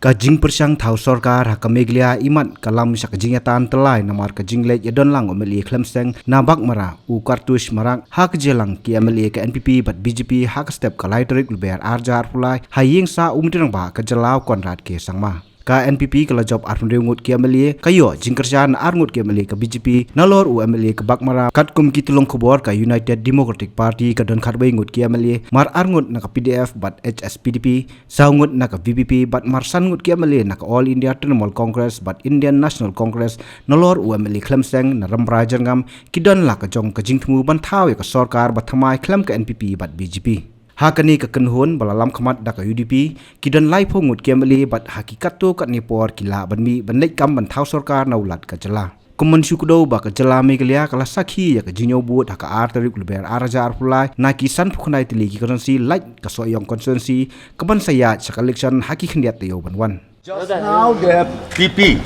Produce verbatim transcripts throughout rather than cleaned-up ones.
Ka jingpyrshang thaw sorkar ha ka Meghalaya imat ka lam sha ka jingïatan tyllai namar ka jingleit ïadon lang u M L A khlem seng na Baghmara u Kartush Marak ha ka jingïalang ki M L A ka N P P bad B J P ha ka step ka lai tarik Lber ar hajar arphew lai ha ïing sah u Myntri Rangbah ka jylla u Conrad K Sangma. Ka N P P ka la jop arphew ngut ki M L A, ka ïoh jingkyrshan ar ngut ki M L A ka B J P, nalor u M L A ka Baghmara, katkum ki tyllong khubor ka United Democratic Party ka don khatwei ngut ki M L A, mar ar ngut na ka P D F bad H S P D P, saw ngut na ka V P P bad mar san ngut ki M L A na ka All India Trinamool Congress bad Indian National Congress, nalor u M L A khlem seng na Rambrai Jyrngam, ki don la ka jong ka jingthmu ban thaw ïa ka sorkar ba thymmai khlem ka N P P bad B J P. Ha kane ka kynhun ba la lam khmat da ka U D P, ki don laiphew ngut ki M L A bad ha ki katto katne por ki lah ban mih ban leit kam ban thaw sorkar na u lat ka jylla. Kum ban shu kdew ba ka jylla Meghalaya ka la sakhi ïa ka jingïoh vote ha ka ar tarik Lber ar hajar arphew lai na ki sanphew khyndai tylli ki constituency lait ka Sohiong constituency ka ban sa ïaid sha ka election ha ki khyndiat taïew ban wan. Just now the P P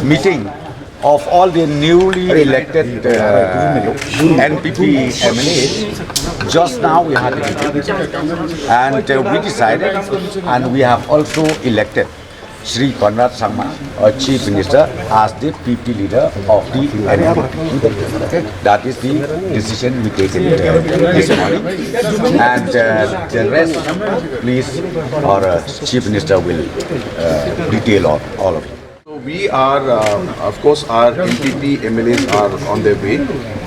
meeting of all the newly elected uh, N P P M L As. Just now we had a meeting and uh, we decided and we have also elected Shri Conrad Sangma, our Chief Minister, as the P P leader of the N P P. That is the decision we taken uh, this morning. And uh, the rest, please, our uh, Chief Minister will uh, detail all, all of it. So we are, uh, of course, our N P P M L As are on their way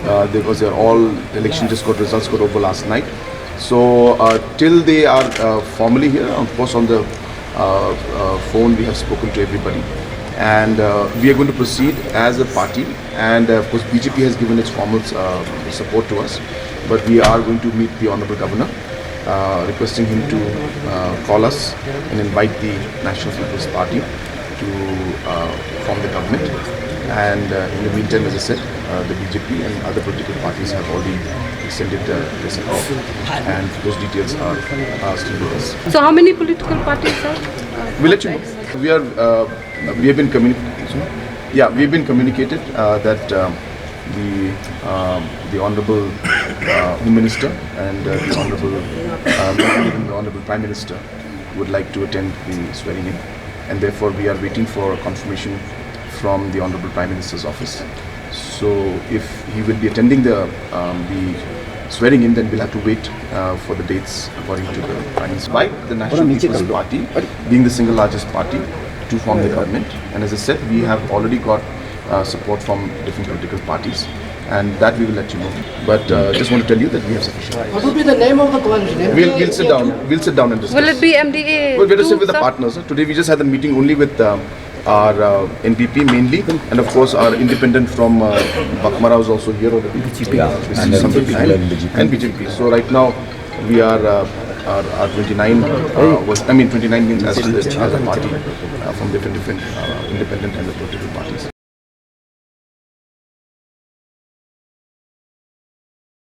uh, because they're all election just got results got over last night. So uh, till they are uh, formally here, of course, on the uh, uh, phone we have spoken to everybody, and uh, we are going to proceed as a party. And uh, of course, B J P has given its formal uh, support to us, but we are going to meet the Honorable Governor, uh, requesting him to uh, call us and invite the National People's Party to uh, form the government. And uh, in the meantime, as I said, uh, the B J P and other political parties have already extended uh, their support, and those details are, are still with us. So, how many political parties are? We'll let you know. We are. Uh, we have been communicated. Yeah, we've been communicated uh, that um, the um, the honourable uh, Home Minister and uh, the honourable uh, the honourable Prime Minister would like to attend the swearing in, and therefore we are waiting for confirmation from the Honourable Prime Minister's office. So if he will be attending the um, the swearing in, then we'll have to wait uh, for the dates according to the Prime Minister. By the National People's Party being the single largest party to form the government, and as I said, we have already got uh, support from different political parties, and that we will let you know. But uh, just want to tell you that we have sufficient. What would be the name of the coalition? We'll, we'll sit down. We'll sit down and discuss. Will it be M D A? Well, we'll sit with the partners. Today we just had a meeting only with um, our uh, N P P mainly, and of course our independent from uh, Baghmara is also here already. Yeah, and B J P. And B J P. So right now we are uh, are, are twenty-nine. Uh, was, I mean, twenty-nine means as, as a party uh, from different different uh, independent and the political parties.